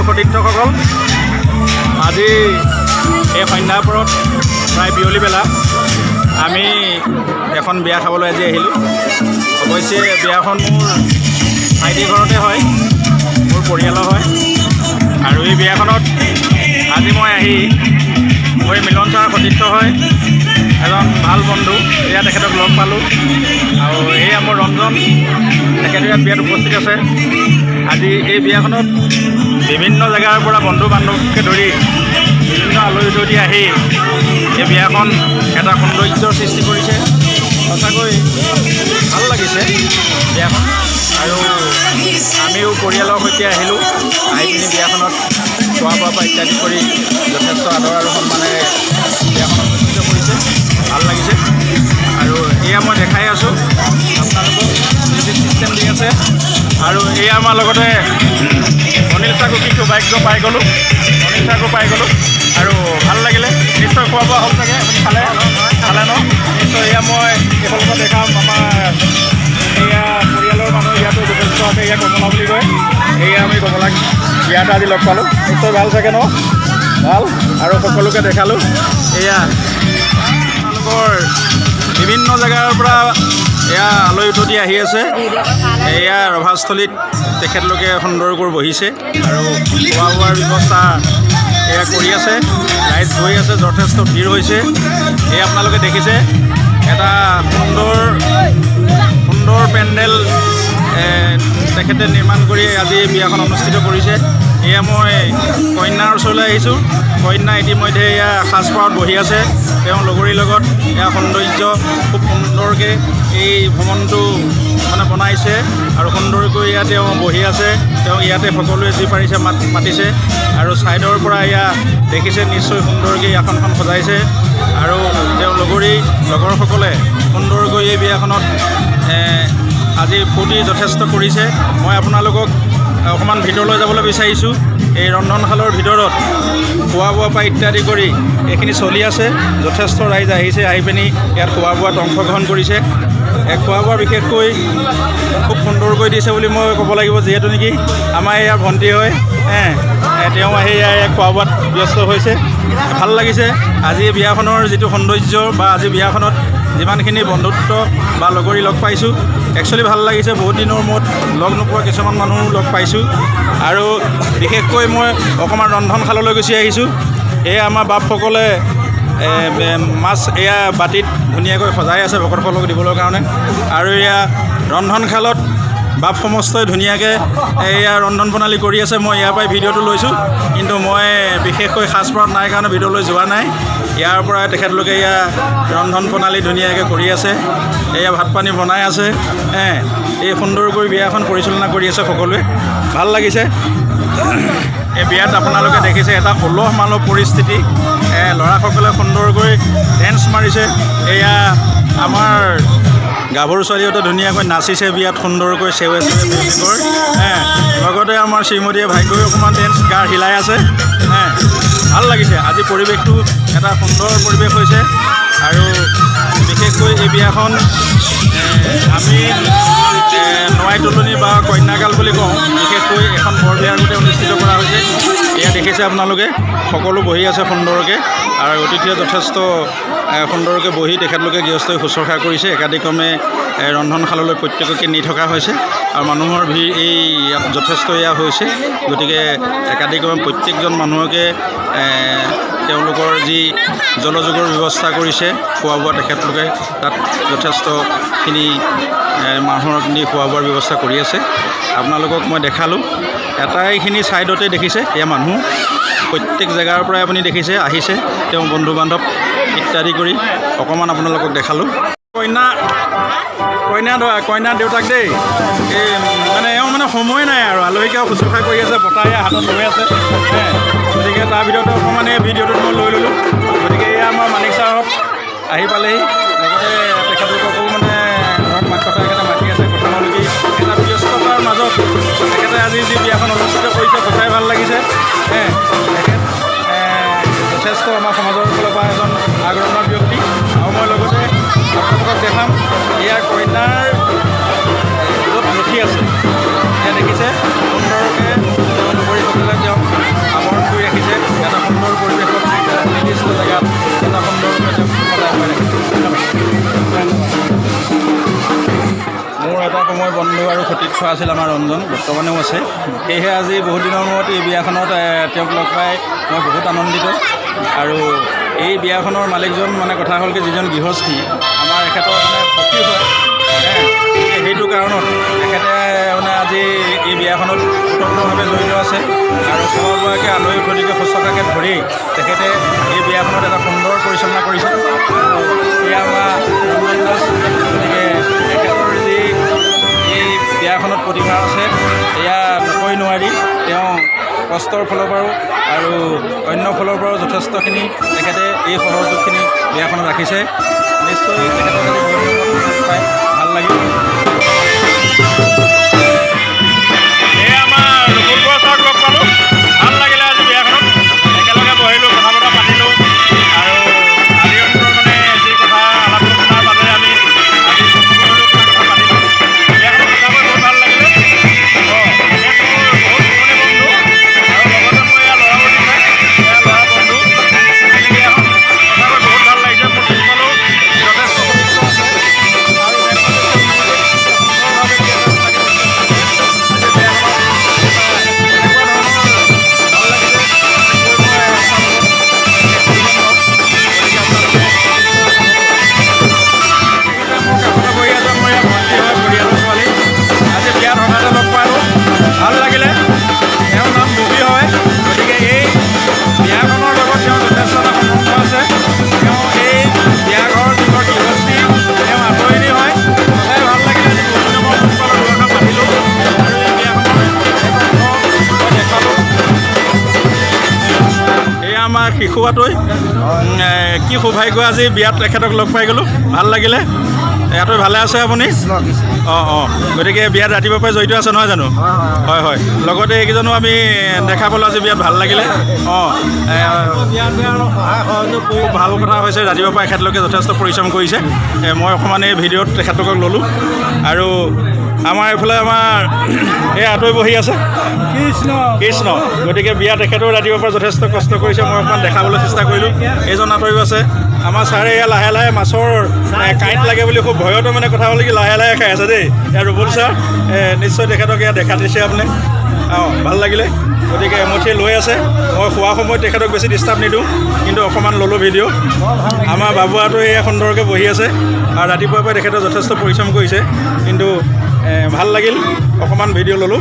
সতীৰ্থসকল, আজি এই সন্ধ্যাপৰত প্ৰায় বিয়লি বেলা আমি এখন বিয়া খাবলৈ আজি আহিলোঁ। অৱশ্যে বিয়াখন মোৰ ভাইটিৰ ঘৰতে হয়, মোৰ পৰিয়ালৰ হয়। আৰু এই বিয়াখনত আজি মই আহি মোৰ মিলন ছাৰৰ সতীৰ্থ হয়, এজন ভাল বন্ধু, এয়া তেখেতক লগ পালোঁ। আৰু এয়া মোৰ ৰঞ্জন, তেখেতে ইয়াত বিয়াত উপস্থিত আছে। আজি এই বিয়াখনত বিভিন্ন জেগাৰ পৰা বন্ধু বান্ধৱকে ধৰি বিভিন্ন আলহী অতিথি আহি এই বিয়াখন এটা সৌন্দৰ্যৰ সৃষ্টি কৰিছে। সঁচাকৈ ভাল লাগিছে বিয়াখন। আৰু আমিও পৰিয়ালৰ সৈতে আহিলোঁ। আহি পিনি বিয়াখনত খোৱা বোৱা পৰা ইত্যাদি কৰি যথেষ্ট আদৰ আৰু সন্মানেৰে বিয়াখন অনুষ্ঠিত কৰিছে। ভাল লাগিছে। আৰু এয়া মই দেখাই আছোঁ আপোনালোকক, মিউজিক ছিষ্টেম দি আছে। আৰু এয়া আমাৰ লগতে অনিল ছাৰকো কি সৌভাগ্য পাই গ'লোঁ, অনিল ছাৰকো পাই গ'লোঁ আৰু ভাল লাগিলে। নিশ্চয় খোৱা বোৱা হ'ল চাগে, আপুনি খালে খালে ন নিশ্চয়। এয়া মই এইফালৰ পৰা দেখাম, আমাৰ এয়া পৰিয়ালৰ মানুহ ইয়াতো যথেষ্ট আছে। এয়া কমলা বুলি কয়, এয়া আমি কমলাক বিয়াতে আজি লগ পালোঁ। নিশ্চয় ভাল চাগে ন? ভাল। আৰু সকলোকে দেখালোঁ। এয়া আপোনালোকৰ বিভিন্ন জেগাৰ পৰা এয়া আলহী অতিথি আহি আছে। এয়া ৰভাস্থলীত তেখেতলোকে সুন্দৰকৈ বহিছে আৰু খোৱা বোৱাৰ ব্যৱস্থা এয়া কৰি আছে। ৰাইজ গৈ আছে, যথেষ্ট ভিৰ হৈছে। এয়া আপোনালোকে দেখিছে, এটা সুন্দৰ সুন্দৰ পেণ্ডেল তেখেতে নিৰ্মাণ কৰি আজি এই বিয়াখন অনুষ্ঠিত কৰিছে। এয়া মই কন্যাৰ ওচৰলৈ আহিছোঁ। কন্যা ইতিমধ্যে এয়া সাজপাৰত বহি আছে। তেওঁ লগৰীৰ লগত এয়া সৌন্দৰ্য খুব সুন্দৰকৈ এই ভ্ৰমণটো মানে বনাইছে আৰু সুন্দৰকৈ এয়া তেওঁ বহি আছে। তেওঁ ইয়াতে সকলোৱে যি পাৰিছে মাত মাতিছে আৰু ছাইডৰ পৰা এয়া দেখিছে নিশ্চয়, সুন্দৰকৈ এই আসনখন সজাইছে। আৰু তেওঁ লগৰী লগৰসকলে সুন্দৰকৈ এই বিয়াখনত আজি ফূৰ্তি যথেষ্ট কৰিছে। মই আপোনালোকক অকণমান ভিতৰলৈ যাবলৈ বিচাৰিছোঁ। এই ৰন্ধনশালৰ ভিতৰত খোৱা বোৱা পৰা ইত্যাদি কৰি এইখিনি চলি আছে। যথেষ্ট ৰাইজ আহিছে, আহি পিনি ইয়াত খোৱা বোৱাত অংশগ্ৰহণ কৰিছে। এই খোৱা বোৱা বিশেষকৈ খুব সুন্দৰকৈ দিছে বুলি মই ক'ব লাগিব, যিহেতু নেকি আমাৰ ইয়াৰ ভণ্টি হয়, তেওঁ আহি ইয়াৰ খোৱা বোৱাত ব্যস্ত হৈছে। ভাল লাগিছে। আজি বিয়াখনৰ যিটো সৌন্দৰ্য বা আজি বিয়াখনত যিমানখিনি বন্ধুত্ব বা লগৰী লগ পাইছোঁ, একচুৱেলি ভাল লাগিছে। বহুত দিনৰ মূৰত লগ নোপোৱা কিছুমান মানুহ লগ পাইছোঁ। আৰু বিশেষকৈ মই অকণমান ৰন্ধনশাললৈ গুচি আহিছোঁ। এয়া আমাৰ বাপসকলে মাছ এয়া বাতিত ধুনীয়াকৈ সজাই আছে ভকতসকলক দিবলৈ কাৰণে। আৰু এয়া ৰন্ধনশালত বাপ সমস্তই ধুনীয়াকৈ এয়া ৰন্ধন প্ৰণালী কৰি আছে। মই ইয়াৰ পৰাই ভিডিঅ'টো লৈছোঁ, কিন্তু মই বিশেষকৈ সাজপাৰত নাই কাৰণে ভিডিঅ'লৈ যোৱা নাই। ইয়াৰ পৰাই তেখেতলোকে এয়া ৰন্ধন প্ৰণালী ধুনীয়াকৈ কৰি আছে, এয়া ভাত পানী বনাই আছে। এই সুন্দৰকৈ বিয়াখন পৰিচালনা কৰি আছে সকলোৱে। ভাল লাগিছে। এই বিয়াত আপোনালোকে দেখিছে এটা উলহ মালহ পৰিস্থিতি। ল'ৰাসকলে সুন্দৰকৈ ডেন্স মাৰিছে। এয়া আমাৰ গাভৰু ছোৱালীহঁতে ধুনীয়াকৈ নাচিছে বিয়াত সুন্দৰকৈ চেৱে চেৱে মিউজিকৰ। লগতে আমাৰ শ্ৰীমতীয়ে ভাগ্যই অকণমান ডেন্স গা হিলাই আছে। ভাল লাগিছে। আজি পৰিৱেশটো এটা সুন্দৰ পৰিৱেশ হৈছে। আৰু বিশেষকৈ এই বিয়াখন আমি নোৱাই তোলনি বা কন্যাকাল বুলি কওঁ। বিশেষকৈ এখন বৰ বিয়াৰ গোটেই অনুষ্ঠিত কৰা হৈছে। এয়া দেখিছে আপোনালোকে, সকলো বহি আছে সুন্দৰকৈ আৰু অতিথিয়ে যথেষ্ট সুন্দৰকৈ বহি তেখেতলোকে গৃহস্থই শুশ্ৰূষা কৰিছে। একাদিক্ৰমে ৰন্ধনশাললৈ প্ৰত্যেককে নি থকা হৈছে আৰু মানুহৰ ভিৰ এই ইয়াত যথেষ্ট এয়া হৈছে। গতিকে একাদিক্ৰমে প্ৰত্যেকজন মানুহকে তেওঁলোকৰ যি জলযোগৰ ব্যৱস্থা কৰিছে, খোৱা বোৱা তেখেতলোকে তাত যথেষ্টখিনি মানুহক নি খোৱা বোৱাৰ ব্যৱস্থা কৰি আছে। আপোনালোকক মই দেখালোঁ এটাইখিনি ছাইডতে দেখিছে এয়া মানুহ প্ৰত্যেক জেগাৰ পৰাই আপুনি দেখিছে আহিছে, তেওঁ বন্ধু বান্ধৱ ইত্যাদি কৰি অকণমান আপোনালোকক দেখালোঁ। কইনা কইনা ধৰা কইনা দেউতাক দেই, এই মানে এওঁ মানে সময় নাই আৰু আলহীকে শুশ্ৰূষা কৰি আছে, বতাহ হাতত লৈ আছে। গতিকে তাৰ ভিতৰতে অকণমান এই ভিডিঅ'টোত মই লৈ ল'লোঁ। গতিকে এয়া আমাৰ মানিক ছাৰহঁত আহি পালেহি, লগতে তেখেতলোককো মানে ঘৰত মাত কথা এখেতে মাতি আছে। কথা হ'ল কি, এটা ব্যস্ততাৰ মাজত তেখেতে আজি যি বিয়াখন অনুষ্ঠিত কৰিছে সঁচাই ভাল লাগিছে। তেখেত যথেষ্ট আমাৰ সমাজৰ ফালৰ পৰা এজন আগৰণুৱা ব্যক্তি। আৰু মই লগতে আপোনালোকক দেখাম এয়া কইনাৰ য'ত ৰখি আছে, এয়া দেখিছে সুন্দৰকৈ তেওঁ লগৰীসকলে তেওঁক সময় বন্ধু আৰু সতীৰ্থ আছিল আমাৰ ৰঞ্জন, বৰ্তমানেও আছে। সেয়েহে আজি বহুত দিনৰ মূৰত এই বিয়াখনত তেওঁক লগ পাই মই বহুত আনন্দিত। আৰু এই বিয়াখনৰ মালিকজন মানে কথা হ'ল কি, যিজন গৃহস্থী আমাৰ, এখেতৰ মানে সখী হয়, সেইটো কাৰণত তেখেতে মানে আজি এই বিয়াখনত ওতপ্ৰোতভাৱে জড়িত আছে। আৰু খোৱা বোৱাকৈ, আলহী অতিথিকে শুশ্ৰূষাকে ধৰি তেখেতে এই বিয়াখনত এটা সুন্দৰ পৰিচালনা কৰিছে। আৰু এয়া আমাৰ ৰঞ্জন দাস। গতিকে তেখেতৰ যি এই বিয়াখনত প্ৰতিভা আছে, এয়া নকৈ নোৱাৰি। তেওঁ কষ্টৰ ফালৰ পৰাও আৰু অন্য ফালৰ পৰাও যথেষ্টখিনি তেখেতে এই সহযোগখিনি বিয়াখনত ৰাখিছে। নিশ্চয় তেখেতক আজি বহুত দিনৰ মূৰত পাই ভাল লাগিল। এই আমাৰ ৰুবুল বৰা ছাৰক লগ পালোঁ, ভাল লাগিলে। আজি বিয়াখনত একেলগে বহিলোঁ, কথা বতৰা পাতিলোঁ আৰু আদি অন্তৰ মানে যি কথা আলাপ আলোচনাৰ মাজেৰে আমি আজি চমুকৈ কিবা কথা পাতিলোঁ। বিয়াখনত সঁচাকৈ বহুত ভাল লাগিলে। অঁ, তেখেত মোৰ বহুত পুৰণি বন্ধু আৰু লগতে মোৰ এয়া ল'ৰা উঠিছে, এয়া ল'ৰা বন্ধু। আজি বিয়াখন সঁচাকৈ বহুত ভাল লাগিছে। মোৰ পিছফালেও যথেষ্ট সদস্য আছে আৰু সুন্দৰভাৱে বিয়াখন লাগি আজি বিয়াখনত এনেকুৱা ধৰণৰ ভাল লাগিছে, কৈ মই গতিকে আপোনালোকে মোৰ কাষতে বহি আছে, মোৰ ইয়াত ভণ্টি হয়, পৰিয়ালৰ ছোৱালী। আজি বিয়াত হঠাতে লগ পালোঁ, ভাল লাগিলে। তেওঁৰ নাম ববী হয়। গতিকে এই বিয়াখনৰ লগত তেওঁৰ যথেষ্ট এটা সম্বন্ধ আছে। তেওঁ এই বিয়াঘৰৰ যিঘৰ গৃহস্থী, তেওঁ আঁতৰণি হয়। সঁচাই ভাল লাগিলে, আজি বহুত দিনৰ মূৰত লগ পালোঁ, দুআষাৰ পাতিলোঁ আৰু এই বিয়াখনৰ এক অংশ মই দেখালোঁ। এয়া আমাৰ শিশু আতৈ। কি সৌভাগ্য, আজি বিয়াত তেখেতক লগ পাই গ'লোঁ, ভাল লাগিলে। আতৈ, ভালে আছে আপুনি? অঁ অঁ গতিকে বিয়াত ৰাতিপুৱাৰ পৰাই জড়িত আছে, নহয় জানো? হয় হয় লগতে এইকেইজনো আমি দেখা পালোঁ আজি বিয়াত, ভাল লাগিলে। অঁ, খুব ভাল কথা হৈছে। ৰাতিপুৱাৰ পৰা এখেতলোকে যথেষ্ট পৰিশ্ৰম কৰিছে। মই অকণমান এই ভিডিঅ'ত তেখেতলোকক ল'লোঁ। আৰু আমাৰ এইফালে আমাৰ এই আতৈ বহি আছে। কৃষ্ণ। কৃষ্ণ। গতিকে বিয়া তেখেতেও ৰাতিপুৱাৰ পৰা যথেষ্ট কষ্ট কৰিছে, মই অকণমান দেখাবলৈ চেষ্টা কৰিলোঁ। এইজন আতৈও আছে। আমাৰ ছাৰে এয়া লাহে লাহে মাছৰ কাঁইট লাগে বুলি খুব ভয়তে মানে কথা হ'ল কি, লাহে লাহে খাই আছে দেই। এয়া ৰুবুল ছাৰ, নিশ্চয় তেখেতক এয়া দেখা দিছে আপুনি। অঁ, ভাল লাগিলে। গতিকে এমুঠি লৈ আছে। মই খোৱা সময়ত তেখেতক বেছি ডিষ্টাৰ্ব নিদিওঁ, কিন্তু অকণমান ল'লোঁ ভিডিঅ'। আমাৰ বাবুৱাটো এয়া সুন্দৰকৈ বহি আছে আৰু ৰাতিপুৱাৰ পৰা তেখেতে যথেষ্ট পৰিশ্ৰম কৰিছে। কিন্তু ভাল লাগিল, অকণমান ভিডিঅ' ল'লোঁ।